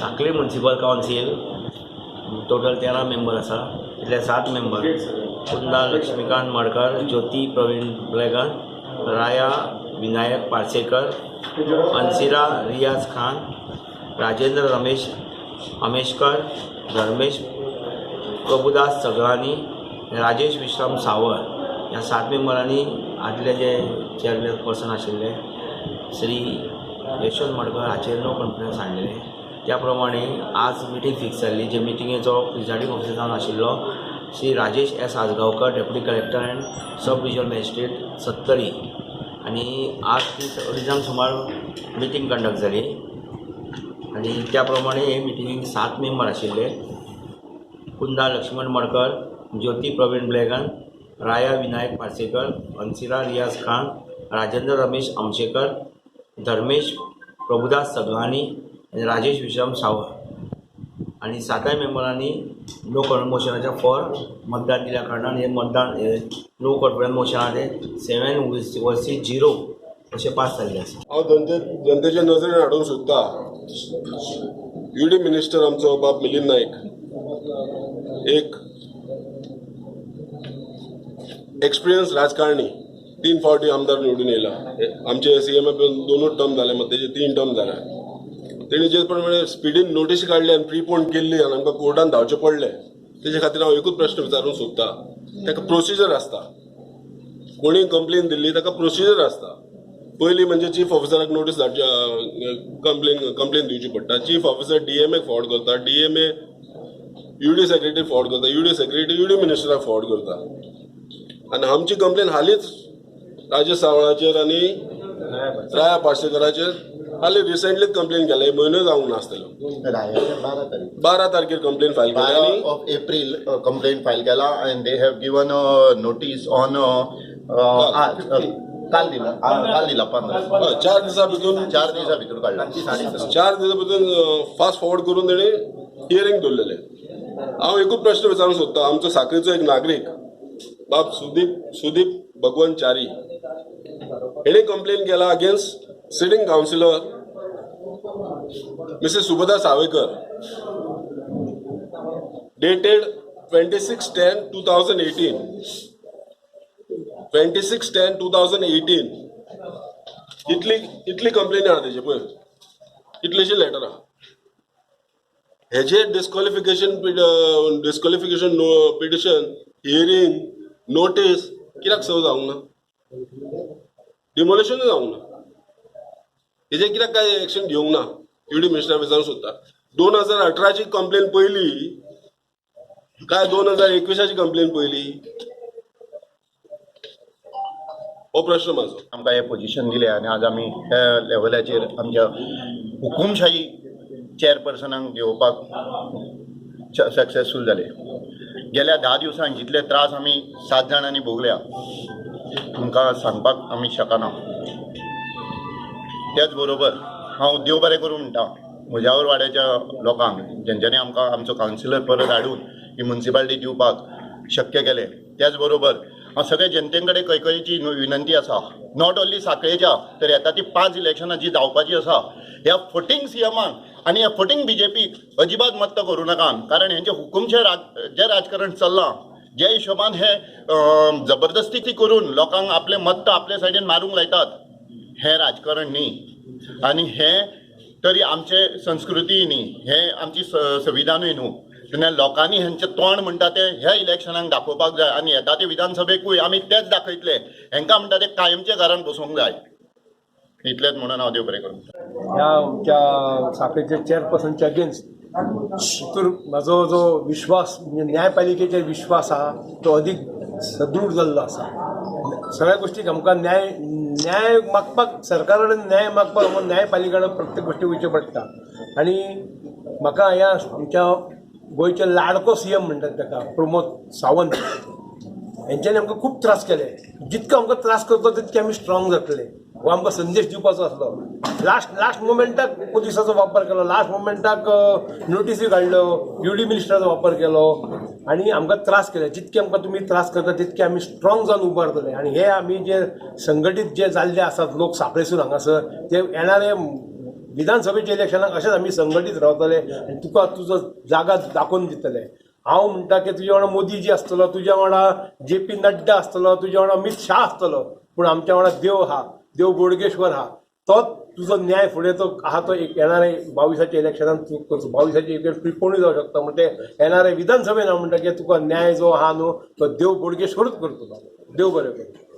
सांखळी municipal council total 13 member आसा. इतले सात मेंबर: कुंदा लक्ष्मीकांत मडकर, ज्योती प्रवीण ब्लेगन, राया विनायक पार्सेकर, अन्सिरा रियाज खान, राजेंद्र रमेश अमेशकर, धर्मेश प्रभुदास सगळानी, राजेश विश्राम सावर. ह्या सात मेंबरांनी आदले जे चेअरमॅन पर्सन आशिल्ले श्री यशवंत मडकर हाचेर नो कॉन्फिडन्स हाडलेले. त्या प्रमाणे आज मिटींग फिक्स जाल्ली, जे मिटिंगेचो प्रिजायडींग ऑफिसर जावन आशिल्लो Shri Rajesh S Ajgaonkar, Deputy Collector and Sub Divisional Magistrate, Sattari. आनी आज ती अडीजांक सुमार मिटींग कंडक्ट जाली आनी त्या प्रमाणे हे मिटिंगेक सात मेंबर आशिल्ले: कुंदा लक्ष्मण मडकर, ज्योती प्रवीण ब्लेगन, राया विनायक पार्सेकर, अन्सिरा रियाज खान, राजेंद्र रमेश आमशेकर, धर्मेश प्रभुदास सगळानी आनी राजेश विश्राम सावर. आनी साताय मेंबरांनी नो कॉन्फिडन्स मोशनाच्या फॉर मतदान दिल्या कारणान हे मतदान, हे नो कॉन्फिडन्स मोशना ते 7 वर्सीस 0 अशें पास जाल्लें आसा. हांव जनतेच्या नजरेन हाडूंक सोदता, युडी मिनिस्टर आमचो बाब मिलिंद नाईक एक एक्सपिरियन्स राजकारणी. तीन फावटी आमदार निवडून येयला. आमचे सीएम दोनूच टर्म जाले, मात तेजे तीन टर्म जाले. तेणी जे प्रमाणे स्पिडीन नोटीस काडली आनी प्रिपोन केल्ली आनी आमकां कोर्टान धांवचें पडलें, तेजे खातीर हांव एकूच प्रश्न विचारूंक सोदता. ताका प्रोसिजर आसता. कोणी कंप्लेन दिल्ली, ताका प्रोसिजर आसता. पयली म्हणजे चीफ ऑफिसराक नोटीस धाडची, कंप्लेन दिवची पडटा. चीफ ऑफिसर डीएमए फॉरवर्ड करता, डीएमए युडी सेक्रेटरी फॉरवर्ड करता, युडी सेक्रेटरी युडी मिनिस्टराक फॉरवर्ड करता. आनी आमची कंप्लेन हालींच राजेश सावळाचेर आनी राया पार्सेकराचेर हालीं रिसेंटलीच कंप्लेन केल्या. म्हयनो जावंक नासतलो. रायाचेर 12 तारीख. 12 तारखेर कंप्लेन फायल केली. 12 आनी of April complaint file केला and they have given notice on काल दिला, काल दिला 15. हय, 4 दिसां भितून. 4 दिसा भितर काडला. 4 दिसां भितून फास्ट फॉरवर्ड करून तेणी हियरींग दवरलेलें. हांव एकूच प्रश्न विचारूंक सोदता. आमचो साखळीचो एक नागरीक बाब सुदीप भगवंत च्यारी हेणे कंप्लेन केला against sitting councillor Mrs. Subhada Sawaikar, dated 26/10/2018, 26/10/2018. इतली इतली कंप्लेन आहा तेजे. पळय, इतलीशी लेटरां. हेजे disqualification petition, hearing, notice कित्याक सर्व जावंक ना? डिमोलिशनूय जावंक ना. हेजेर कित्याक काय एक्शन घेवंक ना? युडी मिनिस्टर विचारूंक सोदता, 2018ची कंप्लेन पयली काय 2021ची कंप्लेन पयली, हो प्रश्न म्हाजो. आमकां हें पोजिशन दिलें आनी आज आमी ह्या लेवलाचेर आमच्या हुकुमशाही चेअरपर्सनाक घेवपाक सक्सेसफूल जाले. गेल्या 10 दिवसांक जितले त्रास आमी सात जाणांनी भोगल्या, तुमकां सांगपाक आमी शकना. त्याच बरोबर हांव देव बरें करूं म्हणटा म्हज्यावर वाड्याच्या लोकांक, जेंच्यांनी आमकां आमचो कावन्सिलर परत हाडून ही मुन्सिपालिटी दिवपाक शक्य केलें. त्याच बरोबर हांव सगळे जनते कडेन कळकळीची विनंती आसा, not only साखळेच्या, तर येता ती पांच इलेक्शनां जी जावपाची आसा, ह्या फटींग सीएमाक आनी ह्या फटींग बीजेपीक अजिबात मत्त करूं नाका, कारण हेंचे हुकुमशे जें राजकारण चल्लां, जे हिशोबान हे जबरदस्ती करून लोकांक आपलें मत्त आपल्या सायडीन मारूंक लायतात, हें राजकारण न्ही आनी हें तरी आमचे संस्कृती न्ही, हें आमची संविधानूय न्हू. तेन्ना लोकांनी हेंचें तोंड म्हणटा तें ह्या इलेक्शनाक दाखोवपाक जाय आनी येता ते विधानसभेकूय आमी तेच दाखयतले. हेंकां म्हणटा ते कायमचे घरान बसोवंक जाय. इतलेंच म्हणून हांव देव बरें करूं. ह्या आमच्या साखळीच्या चेअरपर्सनच्या अगेन्स्ट हितूर म्हाजो जो विश्वास, म्हणजे न्यायपालिकेचेर विश्वास आहा, तो अदीक सदृढ जाल्लो आसा. सगळ्या गोष्टीक आमकां न्याय न्याय मागपाक, सरकारा कडेन न्याय मागपाक आमकां न्यायपालिका कडेन प्रत्येक गोश्टी वयचें पडटा. आनी म्हाका ह्या आमच्या गोंयचे लाडको सीएम म्हणटात ताका, प्रमोद सावंत, हेंच्यांनी आमकां खूब त्रास केले. जितको आमकां त्रास करतो, तितके आमी स्ट्रॉंग जातले, हो आमकां संदेश दिवपाचो आसलो. लास्ट लास्ट मोमेंटाक पुलिसाचो वापर केलो, लास्ट मोमेंटाक नोटिसी काडल्यो, युडी मिनिस्टराचो वापर केलो आनी आमकां त्रास केले. जितके आमकां तुमी त्रास करता, तितके आमी स्ट्रॉंग जावन उबारतले. आनी हे आमी जे संघटीत जे जाल्ले आसात लोक सापळेसून हांगासर, ते येणारे विधानसभेच्या इलेक्शनाक अशेंच आमी संघटीत रावतले आनी तुका तुजो जागा दाखोवन दितले. हांव म्हणटा की तुज्या वांगडा मोदीजी आसतलो, तुज्या वांगडा जे पी नड्डा आसतलो, तुज्या वांगडा अमीत शाह आसतलो, पूण आमच्या वांगडा देव आहा, देव बोडगेश्वर आहा. तो तुजो न्याय फुडें तो आहा तो एक येणारे 22आच्या इलेक्शनान तूं करचो. 22आचे एक प्रिपोणूय जावं शकता, म्हण ते येणारे विधानसभेन हांव म्हणटा की तुका न्याय जो आहा न्हू तो देव बोडगेश्वरूच करतलो. देव बरें करूं.